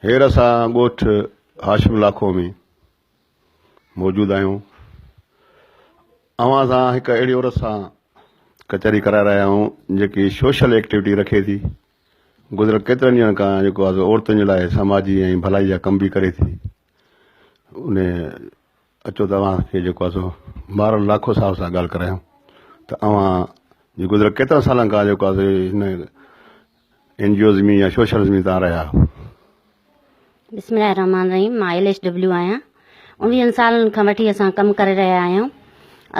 هير اسان ڳوٺ هاشم لاکو ۾ موجود آهيون. اوهان سان هڪ اهڙي عورت سان ڪچهري ڪرائي رهيا آهيون جيڪي سوشل ايڪٽيوٽي رکي ٿي. گذريل ڪيترن ڏينهن کان جيڪو آهي سو عورتن جي لاء سماجي ۽ ڀلائي جا ڪم به ڪري ٿي. ان اچو ته اوهان کي جيڪو آهي سو مارل لاکو صاحب سان ڳالهه ڪرايون ته اوهان جي گذريل ڪيترن سالن کان جيڪو آهي سو هن اين جي اوز ۾ يا سوشلز ۾ تان رهيا آهيو. بسم الله الرحمٰن الرحيم مان ايل ايس ڊبليو آهيان اويهن سالن کان وٺي اسان ڪم ڪري رهيا آهيون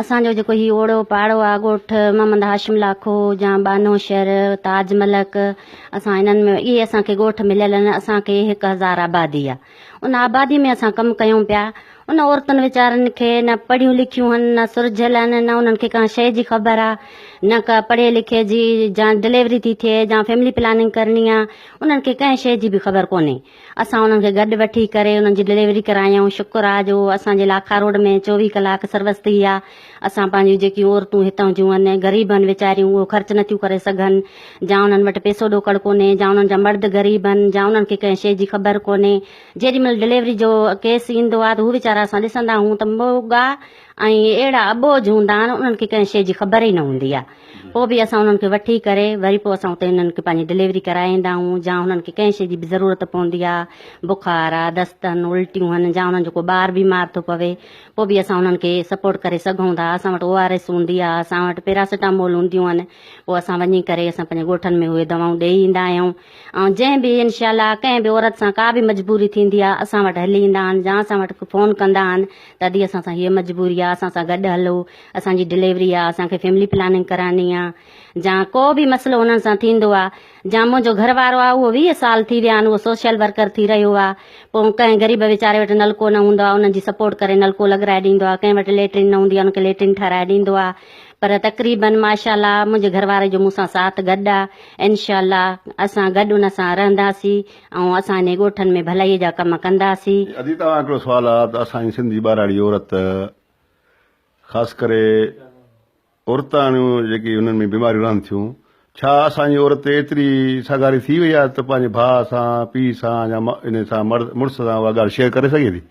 اسان جو جيڪو هي اوڙو پاڙو آ ڳوٺ محمد هاشم لاکو يا ٻانهو شهر تاج ملڪ اسان انهن ۾ اهي اسان کي ڳوٺ مليل آهن اسان کي هڪ هزار آبادي آ ان آبادي ۾ اسان ڪم ڪيون پيا ان عورتن ويچارن کي نه پڙهيون لکيون هن نه سرجهيل آهن نه انهن کي ڪا شيء جي خبر آ نه ڪا پڙهي لکي جي جا ڊليوري ٿي ٿئي جا فيملي پلاننگ ڪرڻي آ انهن کي ڪنهن شيء جي به خبر ڪونهي اسان انهن کي گڏ وٺي ڪري انهن جي ڊليوري ڪرايون شڪر آ جو اسان جي لاکا روڊ ۾ 24 ڪلاڪ سروس ٿي آ اسان پنهنجون جيڪي عورتون هتان جون آهن غريب آهن ويچاريون اهو خرچ نٿيون ڪري سگهن جا انهن وٽ پئسو ڏوڪڙ ڪونهي جا انهن جا مرد غريب آهن جا انهن کي ڪنهن شيء جي خبر ڪونهي جيڏي مهل ڊليوري جو ڪيس ايندو آهي ته هو ويچارا اسان ڏسندا آهيون ته موڳا ۽ اهڙا اٻوجهه هوندا آهن انهن کي ڪنهن شيء جي خبر ئي نه هوندي آهي پوء به اسان انهن کي وٺي ڪري وري پوء اسان اتي انهن کي پنهنجي ڊليوري ڪرائي ايندا آهيون جا انهن کي ڪنهن شيء جي به ضرورت پوندي آهي بخار آهي دست آهن الٽيون آهن جا انهن جو ڪو ٻار بيمار ٿو پوي پوء به اسان انهن کي سپورٽ ڪري سگهون ٿا اسان وٽ او آر ايس هوندي آهي اسان وٽ پيراسيٽامول هونديون آهن پوء اسان وڃي ڪري اسان پنهنجي ڳوٺن ۾ اهي دوائون ڏيئي ايندا آهيون ۽ جنهن به انشاء الله ڪنهن به عورت سان ڪا به مجبوري ٿيندي آهي اسان وٽ هلي ايندا آهن يا اسان وٽ فون ڪندا آهن ته ادي اسان سان هيء مجبوري آهي اسان سان گڏ هلو اسان جي ڊليوري آهي اسان کي فيملي پلاننگ ڪرائڻي آهي يا ڪو به مسئلو انهن سان ٿيندو آهي جا منهنجو گهر وارو آ اهو 20 سال ٿي ويا آهن اهو سوشل ورڪر ٿي رهيو آ پوء ڪنهن غريب ويچاري وٽ نلڪو نه هوندو آ انهن جي سپورٽ ڪري نلڪو لڳرائي ڏيندو آ ڪنهن وٽ ليٽرين نه هوندي آ ان کي ليٽرين ٺهرائي ڏيندو آ پر تقريبن ماشاء الله منهنجي گهر واري جو مون سان ساٿ گڏ آ انشاء الله اسان گڏ ان سان رهنداسي ۽ اسان انهي ڳوٺن ۾ ڀلائي جا ڪم ڪنداسي. ادي توهان هڪڙو سوال آ ته اسان جي سنڌ جي ٻهراڙي عورت خاص ڪري عورتاڻيون جيڪي انهن ۾ بيماريون رهن ٿيون، ڇا اسان جي عورت ايتري سگهاري ٿي وئي آهي ته پنهنجي ڀاء سان، پيء سان يا ان سان مڙس سان اها ڳالهه شيئر ڪري سگهي ٿي؟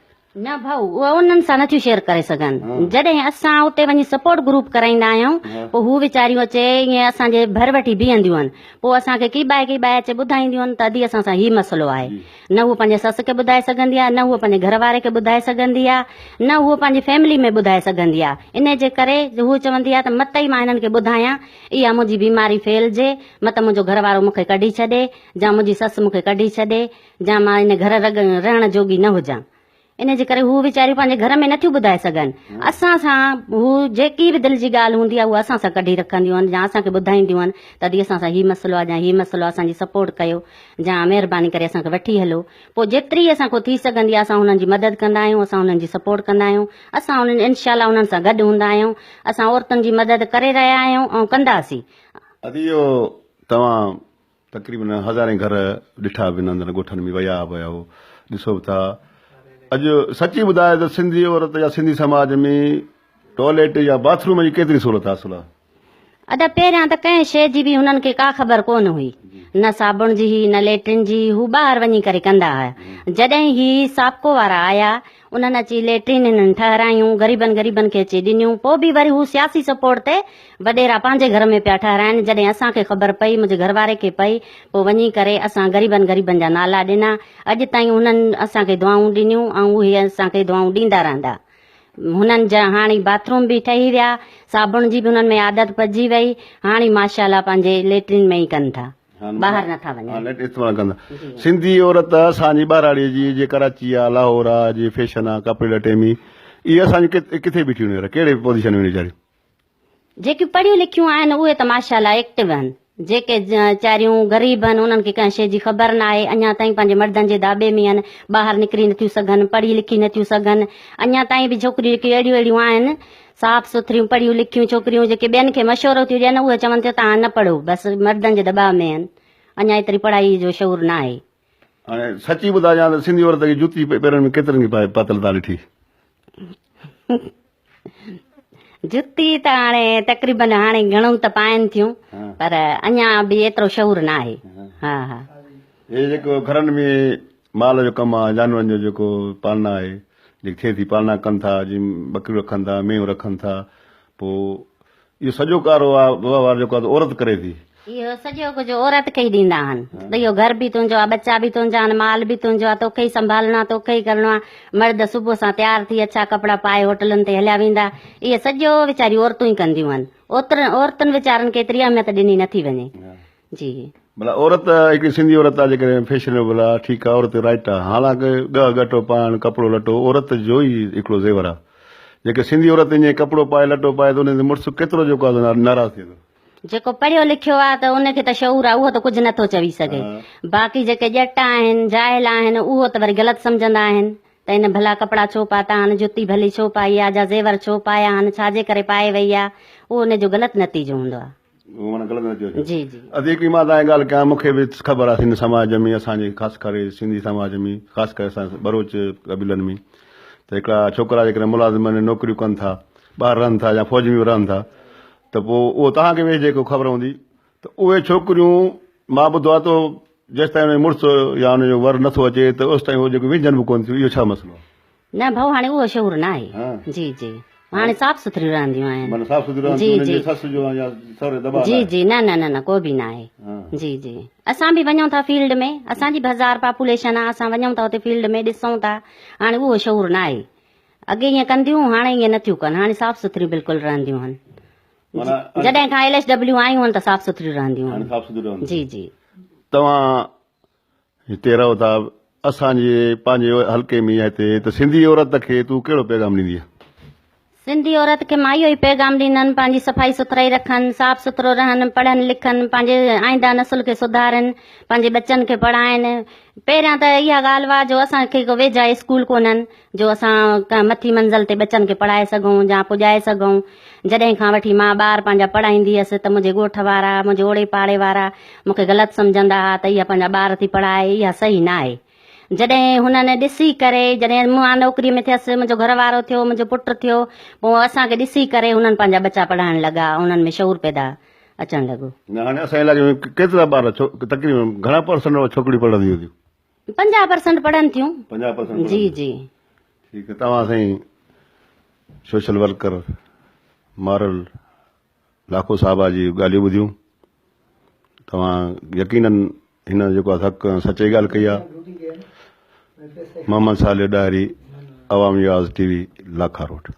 نه ڀائو، اهي انهن سان نٿيون شيئر ڪري سگهن. جڏهن اسان اتي وڃي سپورٽ گروپ ڪرائيندا آهيون، پوء هو ويچاريون اچي ائين اسان جي ڀر وٺي بيهنديون آهن. پوء اسان کي ڪيٻائي ڪيٻائي اچي ٻڌائينديون آهن ته ادي اسان سان هي مسئلو آهي. نه هوء پنهنجي سس کي ٻڌائي سگهندي آهي، نه هوء پنهنجي گهر واري کي ٻڌائي سگهندي آهي، نه هوء پنهنجي فيملي ۾ ٻڌائي سگهندي آهي. انهيء جي ڪري جو هوء چوندي آهي ته مت ئي مان هنن کي ٻڌايان، اها منهنجي بيماري ڦهلجي، مت منهنجو گهر وارو مون کي ڪڍي ڇڏي، جا منهنجي سس مون کي ڪڍي ڇڏي، جا مان ان گهر رهڻ جوڳي نه هجان. انهيء جي ڪري هو ويچاريون پنهنجي گهر ۾ نٿيون ٻڌائي سگهن. اسان سان هو جيڪي به دل جي ڳالهه هوندي آهي، اها اسان سان ڪڍي رکنديون آهن يا اسان کي ٻڌائينديون آهن ته ادي اسان سان هي مسئلو آهي يا هي مسئلو آهي، اسان جي سپورٽ ڪيو يا مهرباني ڪري اسان کي وٺي هلو. پوء جيتري اسان کان ٿي سگهندي آهي، اسان هنن جي مدد ڪندا آهيون، اسان هنن جي سپورٽ ڪندا آهيون. اسان انهن انشاء الله انهن سان گڏ هوندا آهيون. اسان عورتن جي مدد ڪري رهيا آهيون ۽ ڪنداسين. ادي اهو توهان تقريبن هزارين گهر ڏٺا به نندن ڳوٺن ۾ ويا به آهيو ڏسو به ٿا اڄ سچي ٻڌايو ته سنڌي عورت يا سنڌي سماج ۾ ٽوائليٽ يا باٿ روم جي ڪيتري سهولت حاصل آهي؟ ادا پهريان ته ڪنهن شيء جي به هنن کي ڪا خبر ڪونه هئي نه صابڻ جي هئي نه ليٽرين جي هو ٻاهر وڃي ڪري ڪندا هيا جڏهن هي ساپڪو وارا آيا انهن اچي ليٽرين هنن ٺهرايون، غريبن غريبن کي اچي ڏنيون، پوء به وري هو سياسي سپورٽ تي وڏيرا پنهنجي گهر ۾ پيا ٺهرائن، جڏهن اسان کي خبر پئي، منهنجي گهر واري کي پئي، پوء وڃي ڪري اسان غريبن غريبن جا نالا ڏنا، اڄ تائين هنن اسان کي دعائون ڏنيون ۽ اهي اسان کي دعائون ڏيندا رهندا. هنن جا هاڻي باٿ روم به ٺهي ويا، صابڻ جي به هنن ۾ عادت پئجي وئي، هاڻي ماشاء الله پنهنجي ليٽرين ۾ ئي ڪن ٿا. ٻاهر نه ٿا وڃن. نيٽ استعمال ڪندا. سنڌي عورت اسان جي ٻهراڙي جي جي ڪراچي آ لاهور آ جي فيشن آ ڪپڙي لٽي ۾ اهي اسان جي ڪٿي بيٺيون هينئر ڪهڙي پوزيشن ۾ ويچاريون. جيڪيون پڙهيون لکيون آهن اهي ته ماشاء الله ايڪٽو آهن جيڪي چاريون غريب آهن انهن کي ڪنهن شيء جي خبر نه آهي اڃا تائين پنهنجي مردن جي داٻي ۾ آهن ٻاهر نڪري نٿيون سگهن پڙهي لکي نٿيون سگهن اڃا تائين به ڇوڪريون جيڪي اهڙيون اهڙيون آهن صاف سٿريون پڙهيون لکيون ڇوڪريون جيڪي ٻين کي مشورو ٿيون ڏين اهي چون ٿيون توهان نه پڙهو بس مردن جي دٻاء ۾ آهن اڃا ايتري پڙهائي جو شعور نه آهي. هاڻي سچي ٻڌايان ته سنڌي عورت کي جوتي پيرن ۾ ڪيترن کي پاتل تان ڏٺي؟ جتي ته هاڻي تقريبن هاڻي گهڻو ته پائن ٿيون پر اڃا به ايترو شعور نه آهي. ها ها. هي جيڪو گهرن ۾ مال جو ڪم آ، جانورن جو جيڪو پالنا آهي، جيڪي ٿئي ٿي پالنا ڪن ٿا، جي ٻڪريون رکن ٿا، مينهون رکن ٿا، پوء اهو سڄو ڪاروبار وهنوار جيڪو آ عورت ڪري ٿي. اهو سڄو ڪجهه عورت کي ئي ڏيندا آهن ته اهو گهر به تنهنجو آ، ٻچا به تنهنجا آهن، مال به تنهنجو آ، توکي ئي سنڀالڻو آ، توکي ئي ڪرڻو آ. مرد صبح سان تيار ٿي اڇا ڪپڙا پائي هوٽلن تي هليا ويندا. اهي سڄو ويچاريون عورتون ئي ڪنديون آهن. عورتن ويچارن کي ايتري اهميت ڏني نٿي وڃي. جي. ڀلا عورت هڪڙي سنڌي عورت آ جيڪڏهن فيشنيبل آ ٺيڪ آ عورت جو رائيٽ آ حالانڪ ڳهه ڳٽو پائڻ ڪپڙو لٽو عورت جو ئي هڪڙو زيور آ جيڪي سنڌي عورت ائين ڪپڙو پائي لٽو پائي ته ان تي مڙس ڪيترو جيڪو آ ناراض ٿئي ٿو. جيڪو پڙهيو لکيو آ ته ان کي ته شعور آ اهو ته ڪجهه نٿو چوي سگهي باقي جيڪي ڄٽ آهن جاهل آهن اهو ته وري غلط سمجهندا آهن ته هن ڀلا ڪپڙا ڇو پاتا آهن جتي ڀلي ڇو پائي آ جا زيور ڇو پايا آهن ڇا جي ڪري پائي وئي آ اهو ان جو غلط نتيجو هوندو آ. اهو معنيٰ غلط نتيجو ٿيو. جي جي. ادي هڪڙي مان تان ڳالهه ڪيان مون کي به خبر آ سنڌ سماج ۾ اسان جي خاص ڪري سنڌي سماج ۾ خاص ڪري اسان ٻروچ قبيلن ۾ ته هڪڙا ڇوڪرا جيڪڏهن ملازم آهن نوڪريون ڪن ٿا ٻاهر رهن ٿا يا فوج ۾ به رهن ٿا ته پوء اهو توهان کي به جيڪو خبر هوندي ته اهي ڇوڪريون مان ٻڌو آ ته جيستائين ان جو مڙس يا ان جو ور نٿو اچي ته اوستائين هو جيڪو وينجهن به ڪونه ٿيون اهو ڇا مسئلو آ؟ نه ڀائو هاڻي اهو شعور ناهي. جي جي هاڻي صاف سٿريون رهنديون آهن. معنيٰ صاف سٿريون رهن جي ٿيون انهن جي جي سس جو يا سهري جو دٻاء جي ناهي. جي نه نه نه نه ڪو به ناهي جي جي اسان به وڃون ٿا فيلڊ ۾ اسان جي به هزار پاپوليشن آ اسان وڃون ٿا اتي فيلڊ ۾ ڏسون ٿا هاڻي اهو شعور ناهي اڳي ائين ڪنديون هاڻي ائين نٿيون ڪن هاڻي صاف سٿريون بلڪل رهنديون آهن معنيٰ جڏهن کان ايل ايس ڊبليو آيون آهن ته صاف سٿريون رهنديون هاڻي آهن صاف سٿريون رهنديون جي جي. توهان هتي رهو ٿا اسان جي پنهنجي حلقي ۾ يا هتي ته سنڌي عورت کي تون ڪهڙو پيغام ڏيندينء؟ سنڌي عورت کي مان اهو ئي پيغام ڏيندم پنهنجي صفائي سٿرائي رکن، صاف سٿرو رهن، پڙهن لکن، پنهنجي آئنده نسل کي سڌارين، پنهنجي ٻچن کي پڙهائين. پهريان ته اها ڳالهه هئا جو اسان کي ڪو ويجها اسڪول ڪونهن جو اسان ڪنهن مٿي منزل تي ٻچن کي پڙهائي سگهون يا پڄائي سگهون. جڏهن کان وٺي مان ٻار پنهنجا پڙهائيندي هيس ته منهنجي ڳوٺ وارا، منهنجي اوڙي پاڙي وارا مون کي غلط سمجهندا ها ته اها پنهنجا ٻار ٿي پڙهائي، اها صحيح ناهي. جڏهن هنن ڏسي ڪري، جڏهن مان نوڪريء ۾ ٿيس، منهنجو گهر وارو ٿيو، منهنجو پٽ ٿيو، پوء اسان کي ڏسي ڪري هنن پنهنجا ٻچا پڙهائڻ لڳا، انهن ۾ شعور پيدا اچڻ لڳو. نه هاڻي اسان جي علائقي ۾ ڪيترا ٻار تقريبن گهڻا پرسنٽ ڇوڪريون پڙهنديون هونديون؟ 50 پرسنٽ پڙهن ٿيون. 50 پرسنٽ جي جي. ٺيڪ توهان سائين سوشل ورڪر مارل لاکو صاحبه جي ڳالهيون ٻڌيون توهان يقينن هن جيڪو آهي حق سچي ڳالهه ڪئي آهي محمد صالح ڏاهري عوامي آواز ٽي وي لاکا روڊ.